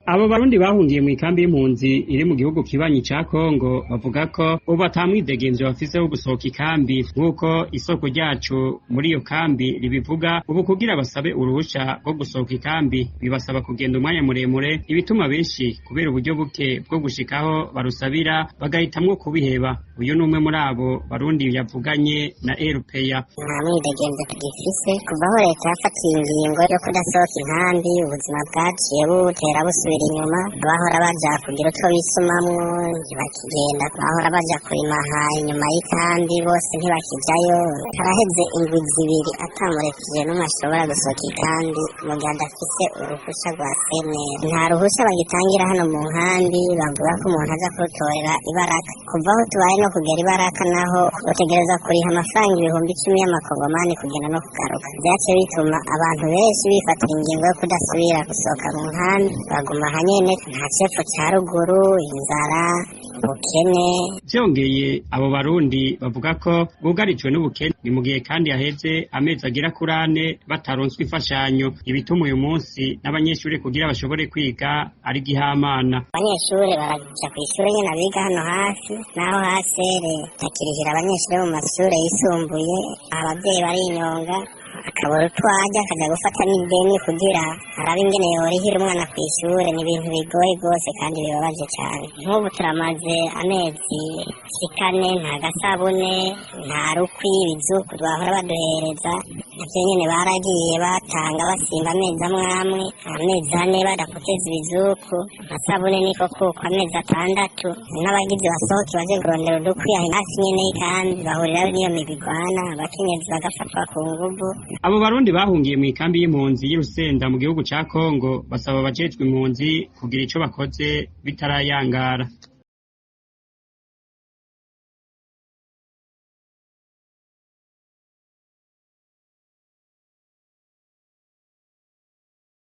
Abo Barundi bahungiye mw'ikambi y'impunzi iri mu gihugu kibanyi ca Kongo bavuga ko ubu ata mwidegemvyo bafise wo gusohoka ikambi, nk'uko isoko ryacu muri iyo kambi ribivuga. Ubu kugira basabe uruhusha rwo gusohoka ikambi bibasaba kugenda umwanya muremure, ibituma benshi kubera uburyo buke bwo gushikaho barusabira bagahitamwo kubiheba. Uyu ni umwe muri abo Barundi yavuganye na RPA. Nta mwidegemvyo tugifise kuva aho leta yafatiye ingingo yo kudasohoka inkambi. Ubuzima bwaciye butera busubira inyuma. Abahora baja kugira utwo bisumamwo ntibakigenda, abahora baja kurimaha inyuma y'ikambi bose ntibakijayo. Haraheze indwi 2 ata murefugiye n'umwe ashobora gusohoka ikambi mu gihe adafise uruhusha rwa CNR. Nta ruhusha bagitangira hano mu nkambi, bavuga ko umuntu aza kurutorera ibaraka. Kuva aho tubaye no kugera ibaraka naho utegereza kuriha amafaranga 10,000 y'amakongomani kugenda no kugaruka. Vyaciye bituma abantu benshi bifatira ingingo yo kudasubira gusohoka mu nkambi, baguma hanyene, nta cepfo ca ruguru, inzara, ubukene. Vyongeye, abo Barundi bavuga ko bugarijwe n'ubukene, ni mu gihe kandi haheze amezi agera kuri 4 bataronswa imfashanyo, ibituma uyu munsi n'abanyeshure kugira bashobore kwiga ari gihamana. Abanyeshure baraja kw'ishure nyene abiga hano hafi, naho hasere takirihira abanyeshure mu mashure yisumbuye. Abavyeyi barinyonga, akabura utwo arya, akaja gufata n'ideni kugira arabe ingene yorihira umwana kw'ishure. Ni ibintu bigoye rwose kandi bibabaje cane. Nk'ubu turamaze amezi shikane nta gasabune, nta rukwi, ibizuku twahora baduhereza navyo nyene baragiye batanga basimba amezi amwe amwe, amezi 4 badapokeza ibizuku. Amasabune niko kuko amezi 6. N'abagizi basohoke baje kurondera udukwi aho hafi nyene y'ikambi bahurirayo n'iyo migwi igwana, abakenyezi bagafatwa ku nguvu. Abo Barundi bahungiye mw'ikambi y'impunzi y'i Rusenda mu gihugu ca Kongo basaba abajejwe impunzi kugira ico bakoze bitarayangara.